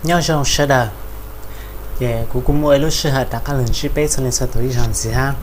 Nyob zoo sawv daws, ces kuv kuj muaj ib lub sij hawm rov qab los ntsib peb txhua leej txhua tus ib zaug ntxiv hab.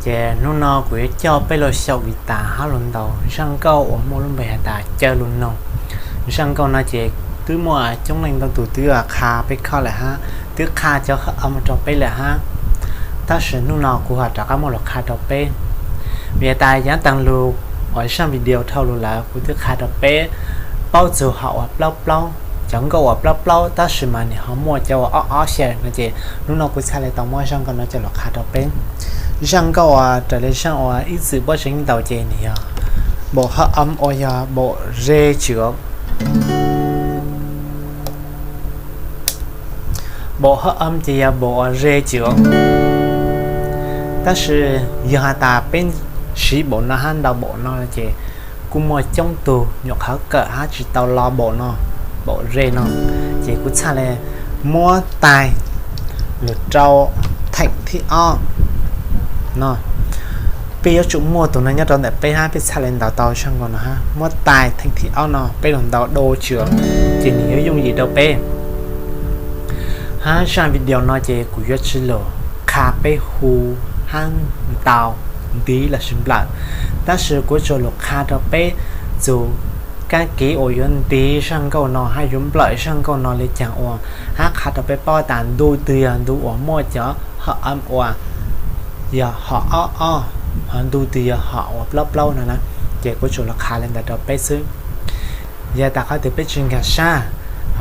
Ces hnub no kuv yuav coj peb los xyaum kis tas hab los ntaus zaj nkauj uas muaj lub npe has tas Caw Lug Noog. Zaj nkauj no ces twb muaj coob leej ntau tus twb qha peb khob lawm hab, twb qha cov hawm rau peb lawm hab, tab sis hnub no kuv ho rov qab muab los qha rau peb. Vim has tas yav taag lug uas zaj video dhau lug lawm kuv twb qha rau peb paub txug hom uas plaub plaub, cov nkauj uas plaub plaub tab sis mas nws ho muaj cov uas ob ob xyaw no ces hnub no kuv txhaj le tau muab zaj nkauj no coj los qha rau peb. Zaj nkauj uas raws le zaj uas ib txwm puab tseem ntaus ces nws yog npaum hawm uas yog npaum re tswv. Npaum hawm ces yog npaum uas re tswv, tab sis yog has tas peb siv npaum no hab ntaus npaum no ces kuj muaj coob tug nyuam qhuav kawm hab tsis tau lo npaum no, npaum re no, ces kuv txhaj le muab tais lug rau theem thib ob no. Peb yuav tsum muaj tug no nyob rau ntawm peb hab peb txhaj le ntaus tau zaj nkauj no hab. Muab tais theem thib ob no peb lug ntaus do tswv, ces nws yuav yooj yim rau peb. Hab zaj video no ces kuv yuav tsi lug qha peb hu hab ntaus ntiv lossis nplawm, tab sis kuv tsuas lug qha rau peb txug kaab kev uas yuav ntiv zaj nkauj no hab yuav nplawm zaj nkauj no le caag ua, hab qha rau peb paub tas ntu twg yog ntu uas muaj cov hawm uas yog hom ob ob, ho ntu twg yog hom uas plaub plaub no na, ces kuv tsuas lug qha le ntawd rau peb xwb. Yog tas qhov twg peb tsi nkaag sab,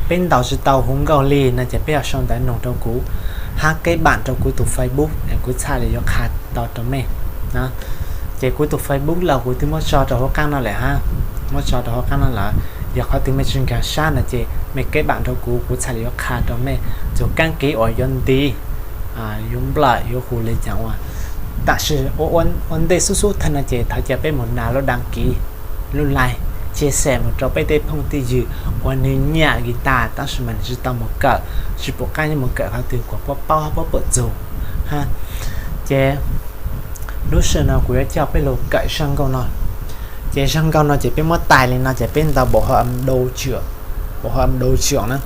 peb ntaus tsi tau hu nkauj li no ces peb ho sau ntawv noog rau kuv hab keb npaam rau kuv tug Facebook es kuv txhaj le yuav qha tau rau mej. Ces kuv tug Facebook los kuv twb muab tso rau huv qaab no lawm hab, muab tso rau huv qaab no lawm. Yog qhov twg mej tsi nkaag sab no ces mej keb npaam rau kuv, kuv txhaj le yuav qha rau mej txug kaab kev uas yuav ntiv, yuav nplawm, yuav hu le caag ua. Tab sis ua ntej xub xub thawj no ces thov caw peb moog nav lub đăng ký, lub like, chia sẻ moog rau peb tej phooj tej ywg uas nwg nyam kis tas tab sis mas nwg tsi tau moog kawm, tsi pum qaab yuav moog kawm qhov twg kuas puab paub hab puab pum txug hab. Ces lub sij hawm no kuv yuav coj peb lug kawm zaj nkauj no. Ces zaj nkauj no ces peb muab tais li no ces peb ntaus npaum hawm do tswv, npaum hawm do tswv na.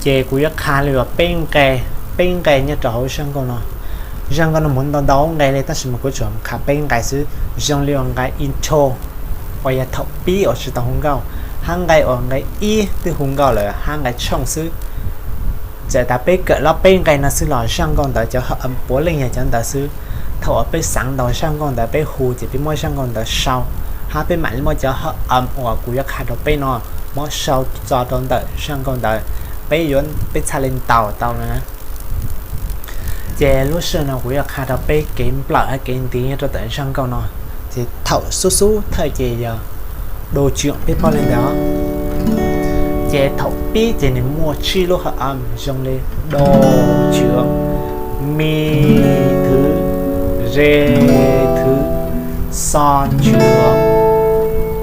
Ces kuv yuav qha li uas peb nqe, peb nqe nyob rau hauv zaj nkauj no. Zaj nkauj no moog ntau ntau nqe li tab sis mas kuv tsuas qha peb nqe xwb, zoo li uas nqe intro uas yog thaum pib uas tsi tau hu nkauj, hab nqe uas nqe ib twb hu nkauj lawm hab nqe tshooj xwb. Txawm tas peb kawm lub peb nqe no xwb los zaj nkauj ntawd cov hawm puav leej yog cov ntawd xwb. Thaum uas peb xaav ntaus zaj nkauj ntawd peb hu ces peb muab zaj nkauj ntawd sau, hab peb maam le muab cov hawm uas kuv yuav qha rau peb no muab sau txog rau ntawm zaj nkauj ntawd, peb yuav, peb txhaj le ntaus tau na. Ces lub sij hawm no kuv yuav qha rau peb kev nplawm hab kev ntiv nyob rau ntawm zaj nkauj no. Ces thaum xub xub thawj ces yog do tswv peb paub le ntawd. Ces thaum pib ces nws muaj tsib lub hawm zoo li do tswv, mi thwv, re thwv, xo tswv,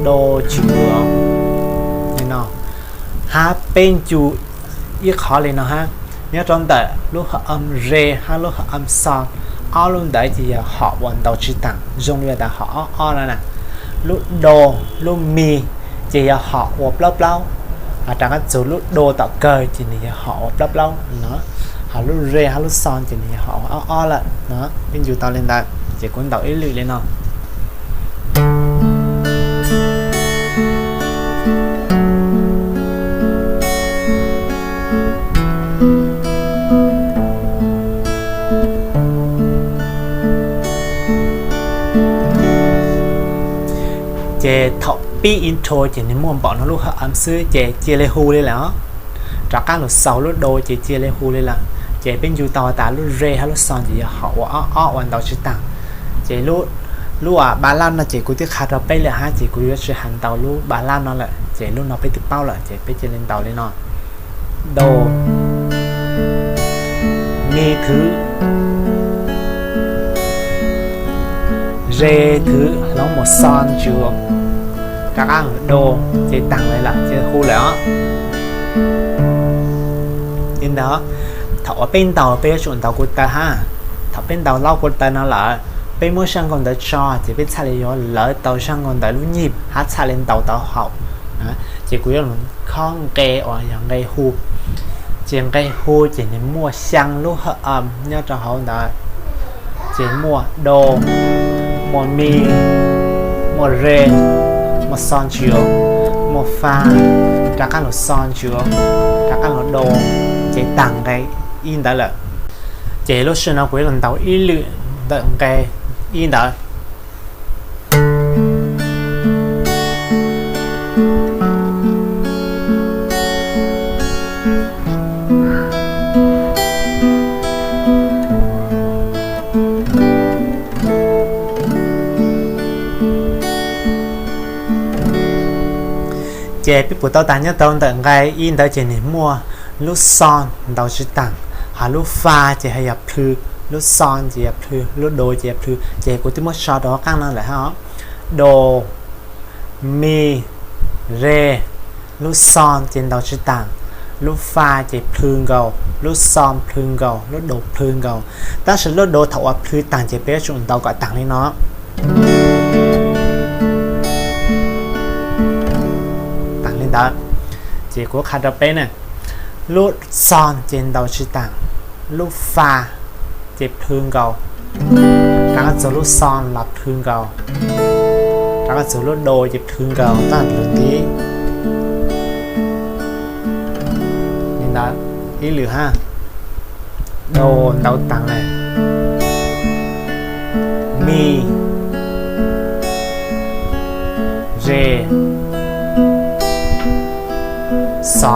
do tswv no. Hab peb ncu ib qhov li no hab, nyob rau ntawm lub hawm re hab lub hawm xo, ob lub ntawd ces yog hom uas ntaus tsi taag zoo li tas hom ob ob no na. Lub do, lub mi ces yog hom uas plaub plaub, rov qab txug lub do tom kawg ces nws yog hom uas plaub plaub no, ho lub re hab lub xo ces nws yog hom uas ob ob lawm no. Peb ncu tau li ntawd ces kuv ntaus ib lwm li no. Ces thaum pib intro ces nws muaj npaum no lub hawm xwb ces cia li hu li lawm os. Rov qab lug xaus lub do ces cia li hu li lawm. Ces peb ncu tau tas lub re hab lub xo ces yog hom uas ob ob uas ntaus tsi taag. Ces lub, lub a ba lab no ces kuv twb qha rau peb lawm hab ces kuv yuav tsi has ntaus lub ba lab no lawm ces lub no peb twb paub lawm ces peb cia li ntaus li no. Do, mi thwv, re thwv hloov mus xo tswv, rov qab do, ces taag le lawm ces hu lawm os. Li ntawd, thaum uas peb ntaus peb yuav tsum ntaus kuv taw hab. Thaum peb ntaus laub kuv taw no lawm, peb muab zaj nkauj ntawd tso ces peb txhaj le yuav lawv tau zaj nkauj ntawd lub nyij hab txhaj le ntaus tau hauv Ces kuv yuav los khob nqe uas yog nqe hu. Ces nqe hu ces nws muaj xyaa lub hawm am nyob rau hauv ntawd. Ces muaj do, muaj mi, muaj re, muaj xo ntsuav, muaj fa, rov qab los xo ntsuav, rov qab los do, ces tag nqe ib ntawd lawm. Ces lub sij hawm no kuv yuav los ntaus ib lwm ntawm nqe ib ntawd. Ces peb pum tau tas nyob rau ntawm nqe ib ntawd ces nws muaj lub xo ntaus tsis taam, hos lub fa ces ho yog plhws, lub xo ces yog plhws, lub do ces yog plhws. Ces kuv twb muab so rau hauv qab no lawm hab. Do, mi, re, lub xo ces ntaus tsis taam, lub fa ces plhws nkaus, lub xo plhws nkaus, lub do plhws nkaus. Tab sis lub do thaum uas plhws taag ces peb yuav tsum ntaus kom taag li no. Taag li ntawd. Ces kuv qha rau peb na, lub xo ces ntaus tsis taam, lub fa ces plhws nkaus, rov qab txug lub xo los plhws nkaus, rov qab txug lub do ces plhws nkaus tag lug ntxiv. Li ntawd ib lwm hab. Do ntaus taag na, mi, re, xo.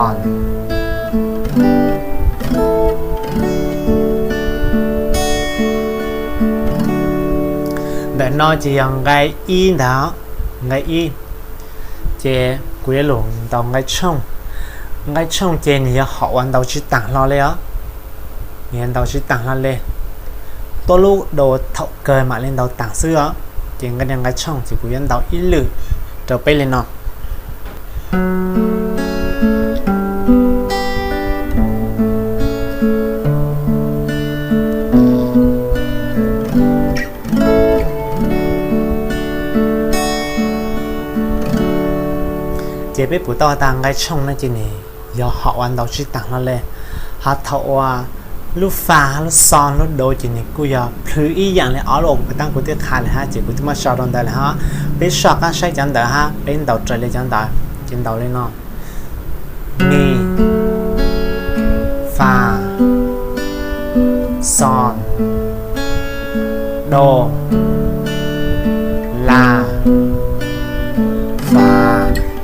Ntawm no ces yog nqe ib ntag, nqe ib. Ces kuv yuav lug ntaus nqe tshooj. Nqe tshooj ces nws yog hom uas ntaus tsis taam hlo li os. Nws yog ntaus tsis taam hlo li. Tuab lub do thaum kawg mam li ntaus taam xwb os. Ces nqe, nqe tshooj ces kuv yuav ntaus ib lwm rau peb li no. Ces peb pum tau tas nqe tshooj no ces nws yog hom uas ntaus tsis taam hlo li. Hos thaum uas lub fa, lub xo, lub do ces nws kuj yog plhws ib yaam li ob lub uas kuv taab kuv twb qha lawm hab, ces kuv twb muab so rau ntawd lawm hab. Peb soj qab saib cov ntawd hab, peb ntaus raws li cov ntawd. Ces ntaus li no: mi, fa, xo, do, la, fa,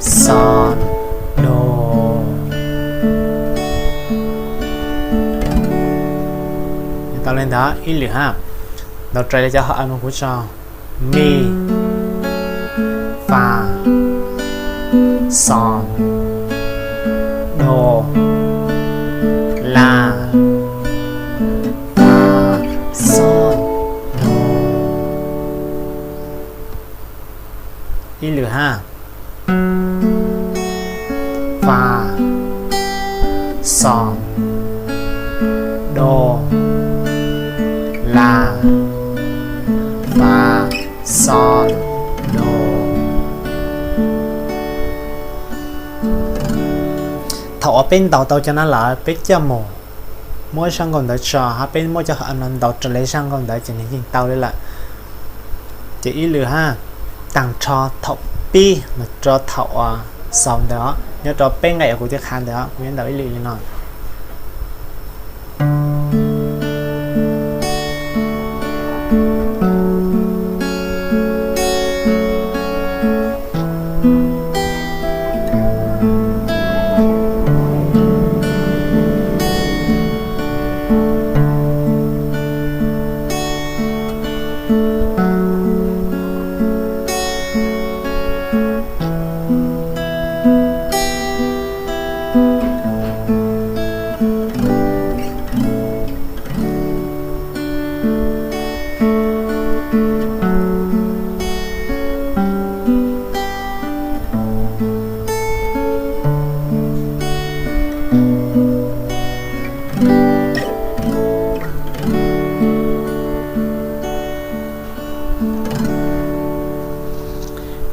xo, do. Tau li ntawd ib lwm hab. Ntaus raws li cov hom uas kuv tso: mi, fa, xo, do, la, fa, xo, do. Ib lwm hab. Fa, xo, do, la, fa, xo, do. Thaum uas peb ntaus tau cov no lawm peb coj mus muab zaj nkauj ntawd tso hab, peb muab cov hom no ntaus raws li zaj nkauj ntawd ces nws yeej tau li lawm. Ces ib lwm hab, taag nrho thaum pib mus rau thaum uas xaus ntawd os, nyob rau peb nqe uas kuv twb qha ntawd os, kuv yuav ntaus ib lwm li no.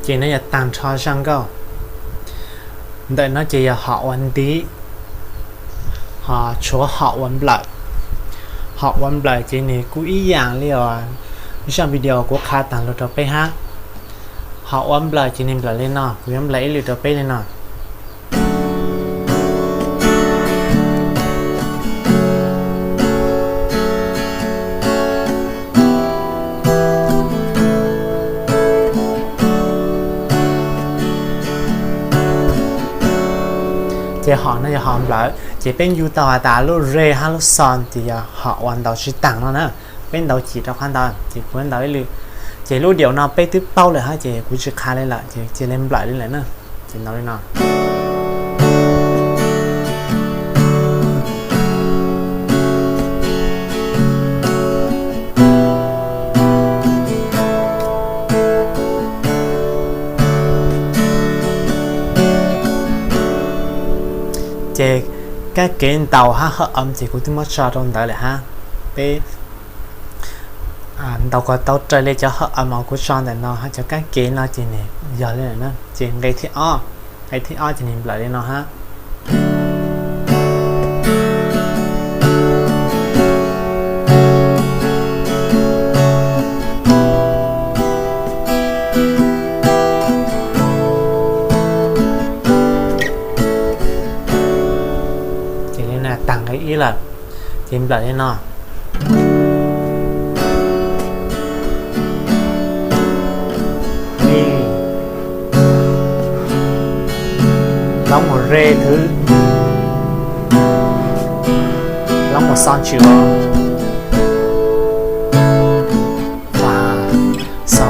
Ces no yog taag nrho zaj nkauj. Ntawm no ces yog hom ua ntiv, ho tshuav hom ua nplawm. Hom ua nplawm ces nws kuj ib yam li os, zaj video kuv qha taag lug rau peb hab. Hom ua nplawm ces nws nplawm li no, kuv yuav nplawm ib lwm rau peb li no. Ces hom no yog hom nplawm, ces peb ncu tau has tas lub re hab lub xo ces yog hom uas ntaus tsis taag no na. Peb ntaus cim rau qhov ntawd ces kuv ntaus ib lwm. Ces lub diaum no peb twb paub lawm hab ces kuv tsis qha li lawm ces cia li nplawm li lawm na. Ces ntaus li no. Ces kab kev ntaus hab hawv am ces kuv twb muab tso rau ntawd lawm hab. Peb ntaus kom tau raws li cov hawv am uas kuv tso ntawm no hab, cov kab kev no ces nws yog li lawm na. Ces nqe thib ob, nqe thib ob ces nws nplawm li no hab. Ces li no taag nqe ib lawm, ces nplawm li no. Mi, lov mus re thwv, lov mus xo tsis ua, fa, xo,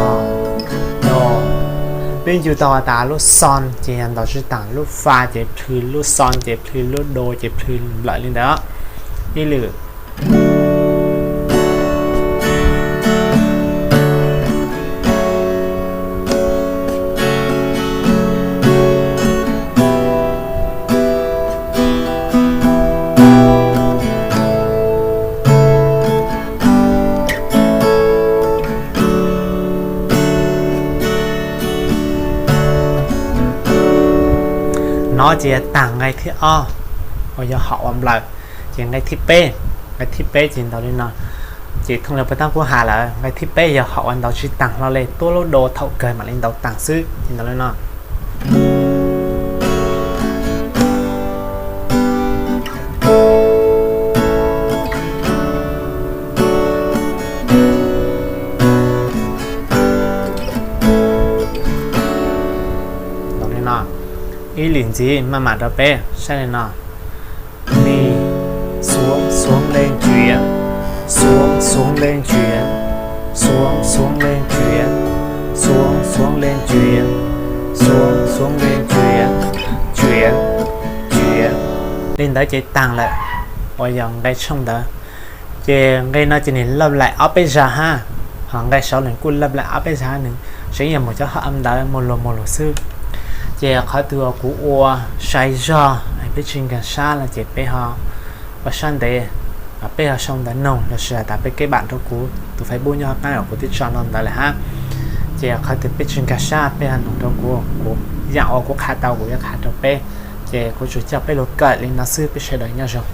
do. Peb ncu tau has tas lub xo ces yog ntaus tsis taag, lub fa ces plhws, lub xo ces plhws, lub do ces plhws, nplawm li ntawd. Ib lwm. No ces taag nqe thib ob uas yog hom ua nplawm. Ces nqe thib peb, nqe thib peb ces ntaus li no. Ces thooj li puag ta kuv has lawm, nqe thib peb yog hom uas ntaus tsis taag hlo li, tuab lub do thaum kawg mam li ntaus taag xwb. Ces ntaus li no. Ntaus li no. Ib lwm ntxiv maj mam rau peb saib li no. Mi, xuv, xuv le ntsuav, xuv, xuv le ntsuav, xuv, xuv le ntsuav, xuv, xuv le ntsuav, xuv, xuv le ntsuav, ntsuav, ntsuav. Li ntawd ces taag lawm, uas yog nqe tshooj ntawd. Ces nqe no ces nws laj laim ob peb zag hab, ho nqe saud nws kuj laj laim ob peb zag, nws tseem yog mus cov hawv am ntawd mus lug mus lug xwb. Ces qhov twg uas kuv ua sai zog es peb tsis nkaag sab los ces peb ho ua sab ntev, peb ho sau ntawv noog lossis has tas peb keb npam rau kuv tus Facebook nyob hauv qaab uas kuv twb tso rau ntawd lawm hab. Ces qhov twg peb tsis nkaag sab peb ho noog rau kuv, kuv yam uas kuv qha tau kuv yuav qha rau peb. Ces kuv tsuas coj peb lug kawm li no xwb, peb sawv daws nyob zoo.